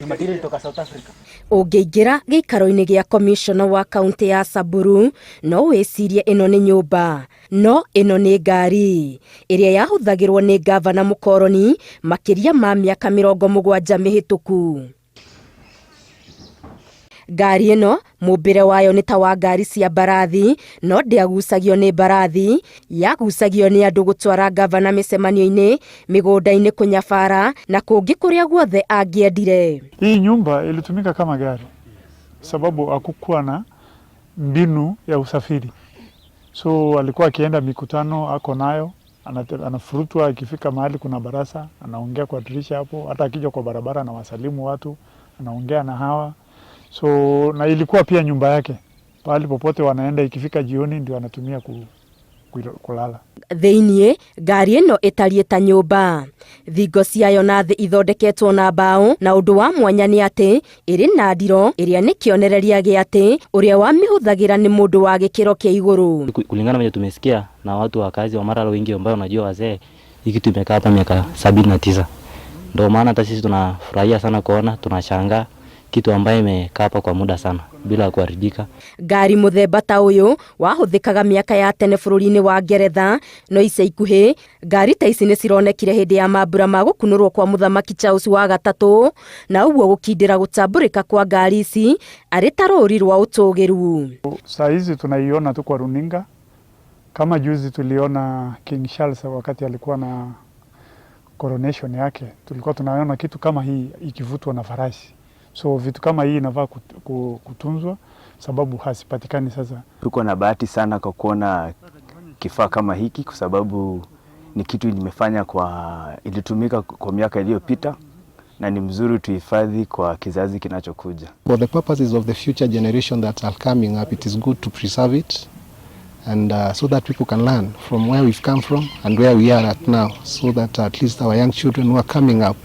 Material toka South Africa. Ũngĩingĩra gĩikaro-inĩ gĩa commissioner wa kaunti ya Samburu no wĩcirie ĩno nĩ nyũmba, no ĩno nĩ ngari ĩrĩa yahũthagĩrwo nĩ ngavana mũkoroni makĩria ma mĩaka 70 mĩhĩtũku. Ngari ĩno mũmbĩre wayo nĩ ta wa ngari cia mbarathi, no ndĩagucagio nĩ mbarathi, yagucagio nĩ andũ gũtwara ngavana mĩcemanio-inĩ, mĩgũnda-inĩ kũnyabara na kũngĩ kũrĩa guothe angĩendire. Hii nyumba ilitumika kama gari sababu hakukuwa na mbinu ya usafiri, so alikuwa akienda mikutano ako nayo anafurutwa, akifika mahali kuna barasa anaongea kwa dirisha hapo, hata akija kwa barabara anawasalimu watu, anaongea na hawa. So na ilikuwa pia nyumba yake, pahali popote wanaenda, ikifika jioni ndio anatumia kulala. Thĩiniĩ ngari ĩno ĩtariĩ ta nyũmba, thingo ciayo na thĩ ithondeketwo na mbaũ, na ũndũ wa mwanya nĩ atĩ ĩrĩ na ndiro ĩrĩa nĩ kĩonereria gĩa atĩ ũrĩa wamĩhũthagĩra nĩ mũndũ wa gĩkĩro kĩa igũrũ. Kulingana venye tumesikia na watu wakazi wa Maralal wengi ambao wanajua wazee, hii kitu imekaa hapa miaka 79. Ndio maana hata sisi tunafurahia sana kuona, tunashangaa kitu ambaye imekaa hapa kwa muda sana bila kuharibika. Ngari mũthemba ta ũyũ wahũthĩkaga mĩaka ya tene bũrũri-inĩ wa Ngeretha, no ica ikuhĩ ngari ta ici nĩ cironekire hĩndĩ ya mambura ma gũkunũrwo kwa Mũthamaki Charles wa gatatũ, na ũguo gũkindĩra gũtambũrĩka kwa ngari ici arĩ ta rũri rwa ũtũgĩru. Saa hizi tunaiona tu kwa runinga, kama juzi tuliona King Charles wakati alikuwa na coronation yake, tulikuwa tunaona kitu kama hii ikivutwa na farasi. So vitu kama hii inafaa kutunzwa sababu hazipatikani sasa. Tuko na bahati sana kwa kuona kifaa kama hiki kwa sababu ni kitu nimefanya kwa ilitumika kwa miaka iliyopita na ni mzuri tuhifadhi kwa kizazi kinachokuja. For the purposes of the future generation that are coming up, it is good to preserve it and so that people can learn from where we've come from and where we are at now, so that at least our young children who are coming up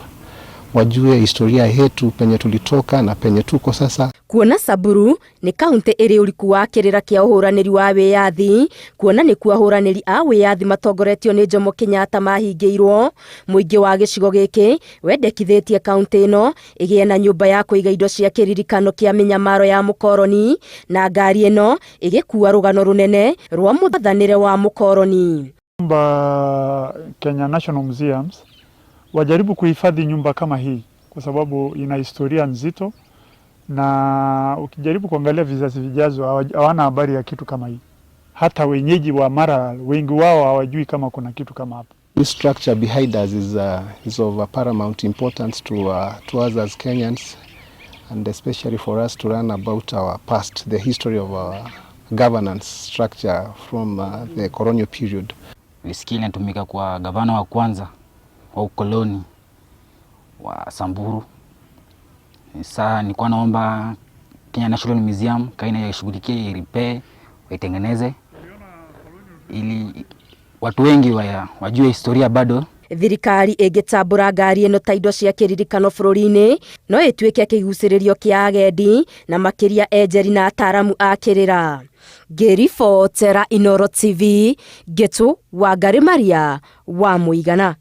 wajue historia yetu, penye tulitoka na penye tuko sasa. Kuona Samburu nĩ kaunti ĩrĩ ũriku wa kĩrĩra kĩa ũhũranĩri wa wĩyathi, kuona nĩkuo ahũranĩri a wĩyathi matongoretio nĩ Jomo Kenyatta mahingĩirwo, mũingĩ wa gĩcigo gĩkĩ wendekithĩtie kaunti ĩno ĩgĩe na nyũmba ya kũiga indo cia kĩririkano kĩa mĩnyamaro ya mũkoroni, na ngari ĩno ĩgĩkua rũgano rũnene rwa mũthanĩre wa mũkoroni. Nyumba Kenya National Museums wajaribu kuhifadhi nyumba kama hii kwa sababu ina historia nzito, na ukijaribu kuangalia vizazi vijazo hawana habari ya kitu kama hii. Hata wenyeji wa Maralal wengi wao hawajui kama kuna kitu kama hapa. This structure behind us is of a paramount importance to us as Kenyans, and especially for us to learn about our past, the history of our governance structure from the colonial period. Nilisikia inatumika kwa gavana wa kwanza wa ukoloni wa Samburu. Sasa nilikuwa naomba Kenya National Museum kaina ishughulikie, irepair, waitengeneze ili watu wengi wajue historia bado. Thirikari ĩngĩtambũra ngari ĩno ta indo cia kĩririkano bũrũri-inĩ no ĩtuĩke kĩgucĩrĩrio kĩa agendi na makĩria enjeri na ataaramu a kĩrĩra. Ngĩribotera Inooro TV, Ngĩtũ Wangari Maria wa Mũigana.